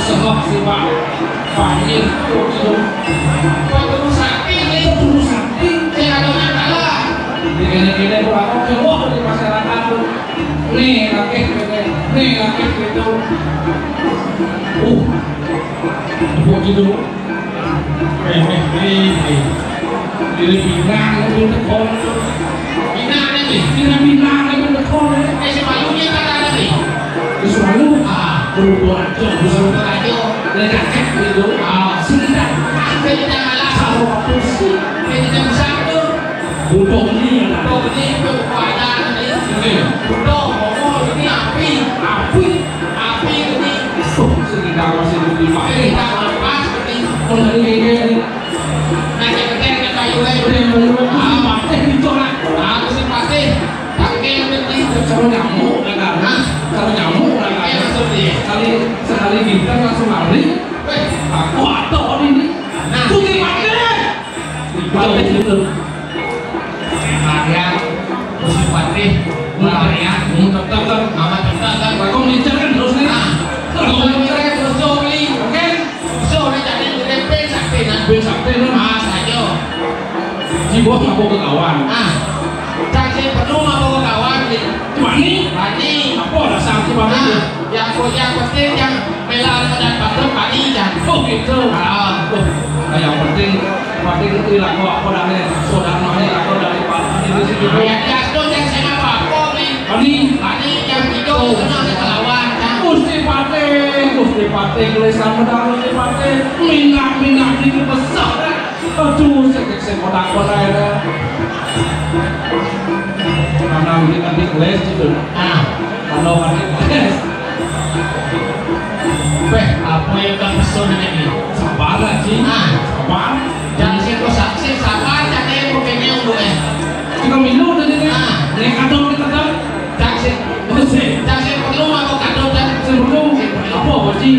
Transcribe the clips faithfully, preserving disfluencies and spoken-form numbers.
Sekolah sih, Pak. Banjir, tuh, tuh. Pak, terus sakti, nih. Terus sakti. Saya ada masalah. Di kene-kene, Pak, kok keluar di masyarakat, tuh. Nih, laki, nih, nih, laki, gitu. Uh, kok gitu? Eh, eh, eh, eh. Ini pinang, ini tekon. Pinang, ini. Ini pinang, ini tekon. Eh, si Bayu, dia kata ada, nih. Terus lalu, ah, berubah aja, berubah aja. Dia cakep gitu. Ah, sudah. Sudah, alah. Kalau aku sih, dia tidak bisa tuh. Butuh ini, butuh ini, butuh keadaan ini. Oke. Butuh, ngomong ini api, api, api ini. Oh, cerita masih lebih baik. Cerita lepas ini. Oh, dari ini. Nah, saya kecil kan Bayu, eh. Udah, udah, udah. Ah, Patih itu, nah. Aku si Patih. Pakai yang penting. Kalau nyamuk, kan? Hah? Kalau nyamuk, kan? Iya, maksudnya. Sekali, sekali bintang langsung lari. Weh. Aku ada ini. Nah. Putih Patih. Patih itu. Larian, Gusti Patih, larian. Hmm, tetap, kan? Mama tetap, kan? Kok ngincer, kan, terus, nih? Nah, kalau ngincer, terus, Jong, nih. Oke. Terus, nih, jadi, jadi, ben, sakti, nah. Ben, sakti, nah. Ah, saja. Jiwa ngapa kekawan? Ah. Cang sing perlu ngapa kekawan, nih? Wani? Wani. Apa dasar si Wani? Ah, yang, yang penting, yang Mela dan Patut Padi, Cang. Oh, gitu. Ah. Oh, nah, yang penting, penting itu lah kok apa namanya, saudara namanya, apa dari Pak ini sih gitu. Ya, ya, itu yang saya apa-apa, nih. Padi. Padi, yang itu, oh, itu nanti kelawan, Cang. Gusti Patih, Gusti Patih, gelisah medal Gusti Patih. Minang, minang, ini besar. Aduh, sing, sing kotak-kotak ya. Mana ini kan di les gitu. Ah. Mana kan di les. Beh, apa yang tak pesan ini? Sabar lah, Ji. Ah. Sabar. Jangan sih kok saksi, sabar, jangan yang mau pengen dulu, eh. Kita minum tadi nih. Ah. Ini kadang kita kan. Jangan sih. Jangan sih perlu apa kadang, jangan sih perlu. Apa, Ji?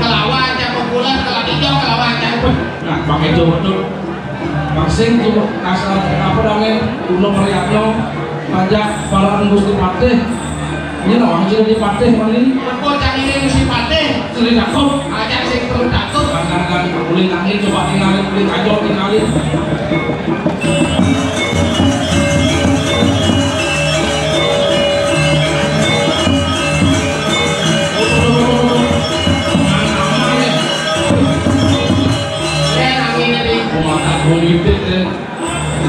Kelawan, jangan populer, kalau hijau, kelawan, jangan. Nah, pakai jawab tuh. Maksing tuh, asal, apa namanya, Gunung Meriakno, pajak, para Gusti Patih. Ini loh, Gusti Patih, mana ini? Apa cak ini Gusti Patih? Sering takut. Ajak sing perlu takut. Kan, kan, kan, boleh nangis, coba tinggalin, boleh kacau, tinggalin. Politik, eh.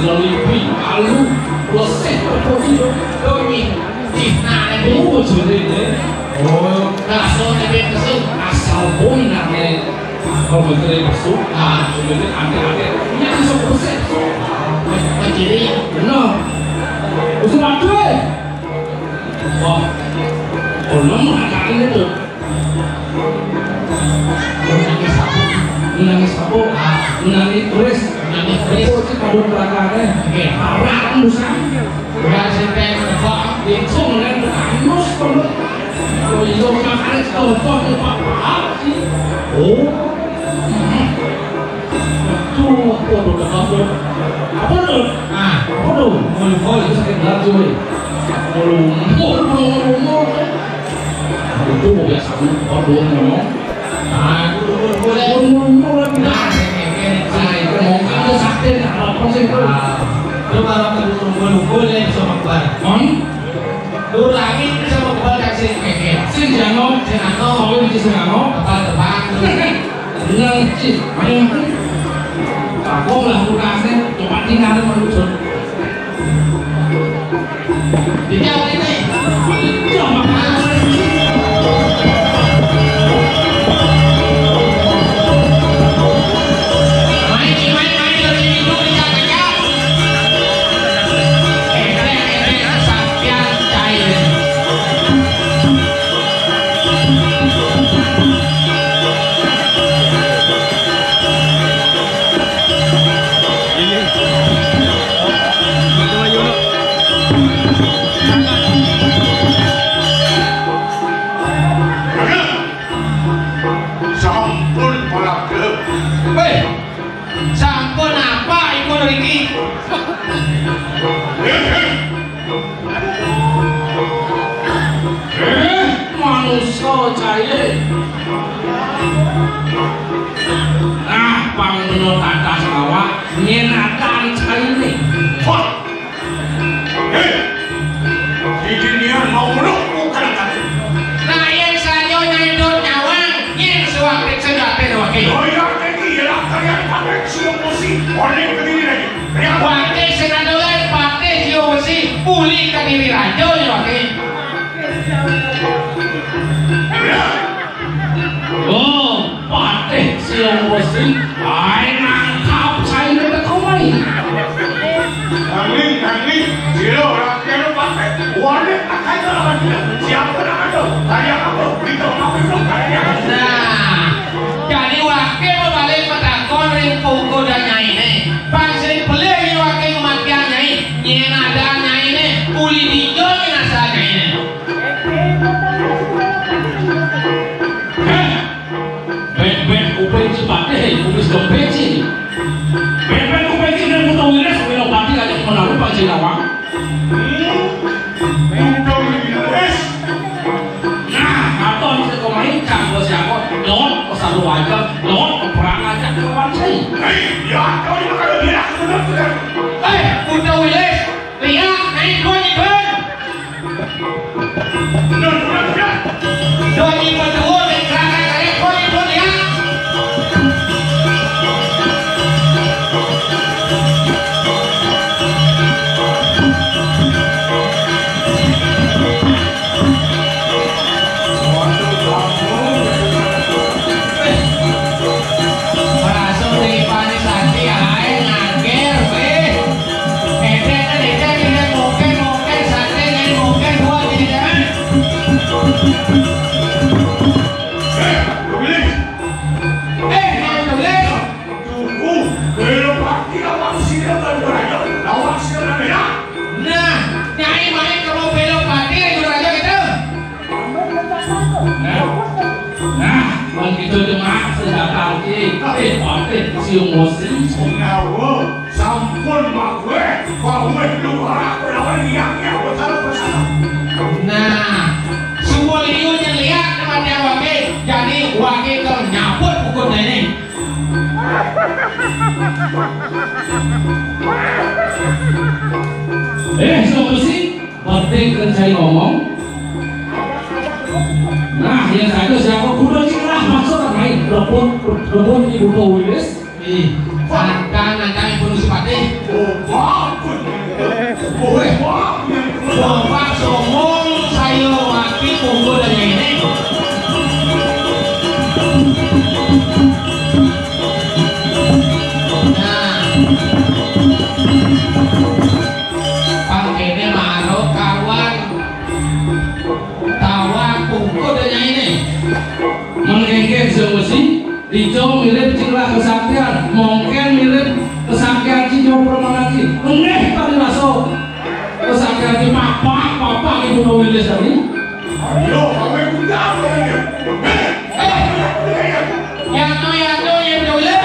Lelipi, alu, lesih, apa sih, dong? Oh, ini. Ih, nah, ini. Oh, jadi, eh. Oh, nah, so, ini kesel. Asal boy, nah, eh. Kalau menteri masuk, ah, menteri aneh-aneh. Ini bisa bersih. Menteri. Benar. Usah mati. Wah. Oh, lama, nah, ini tuh. Menangis apa? Menangis apa? Ah, menangis turis. Menangis turis. Apa sih kadung neraka, eh? Oke. Parah, kan, dosa. Bukan sampai menebak. Itu mengenai menangis, kamu. Oh, iya, makanya contoh, Pak. Paham, sih. Oh. Tuh, apa tuh, apa tuh? Apa tuh? Ah, apa tuh? Mulu-mulu itu sakit banget, cuy. Mulu-mulu, mulu-mulu. Itu mau biasa, apa tuh ngomong? Ah, mulu-mulu, mulu-mulu. Nah, ini, ini, nah, itu mau kan sakit, apa sih itu? Ah, lu kalau ketemu mulu-mulu, ya, bisa mabar. Mon? Durangin bisa mabar, kan, sing pengen. Sing jano. Sing ano. Sing ano. Apa terbang? Bener, Ci. Ayo. Aku lah kurangnya, coba tinggal sama lu, Jun. Jadi apa ini? Coba. Main, Ci, main, main, dari itu, kejar, kejar. Ekrek, ekrek, kesakian, cair. Sampun, Pak. Weh, sampun apa iku niki? Eh, eh. Eh, mana Mangsa cainé. Ah, pang bena tatas awak, nyén adan cainé. Wah. Héh. Dini nian mau meluk bukan tadi. Nah, yén saja nyai dot nyawang, nyén suwakti sejati waké. Oh iya, iki ya kalian pakai siung besi, onéng kediri lagi. Waké sing adolan patih siung besi, uli kediri raja ya waké. Oh, patih siung besi. Ai nangkap cainé teka mai. Nanging, nanging, sira ora kira patih. Waduh, akan lawan dia. Siapa nak ada? Tanya apa? Beritahu apa itu? Tanya. Nah, jadi waké balik petakon ring pungkudan nyainé. Pang sing pelih waké kematian nyai. Nyén adan nyainé, uli dija nyén asal nyainé. Héh! Bét-bét kuping si patih, kuping si dompét si. Bét-bét kuping si, dan Buta Wilis, Balapati aja menaruh Pak Jinawang. Hmm, Buta Wilis. Nah, katon si kemain, canggo siapa? Dot, pesan lu aja. Dot, perang aja, kapan sih? Hei, ya, kau ini makan lebih enak, bener, bener. Eh, Buta Wilis. Lihat, naik dua nyebel. Dua nyebel dua, naik kerangka, naik dua nyebel, lihat. Masuk di panis hati, aing ngager, weh. Édén, édén, édén, mungkin, mungkin, sate, édén, mungkin, dua, édén. Eh, Bang Tulis. Tunggu, belum pasti lawan sira, Bang Tulis. Lawan sira, ya. Nah, nyai main kamu belok mati, Juragan, gitu. Nah, nah, begitu cuma senjata iki, eh, pakai siung besi. Nah, sampun, Pak Wéh, Pak Wéh, lu ora lawan yang yang besar besar. Nah, semua liu yang lihat sama dia waké, jadi waké kalau nyabut pukul ini. Eh, siung besi. Penting kan saya ngomong. Nah, yang satu siapa? Kuda cerah masuk main. Rebut, rebut ibu Wilis. Ih, sangkan nanti ibu Nusipati. Oh, ampun. Weh, bapak ngomong saya waktu kumpul dengan ini. Nah. Pang kéné maro karuan tawang pungkur nyainé. Mengkéngkéng siung besi, ijo mirip cinglah kesaktian, mongkén mirip kesaktian Cijo Permanaki. Enggih tadi raso kesaktian di papak, papak ibu nulis tadi. Ayo, kawé kudang. Eh, eh, yang tu, yang tu, yang tu, ya.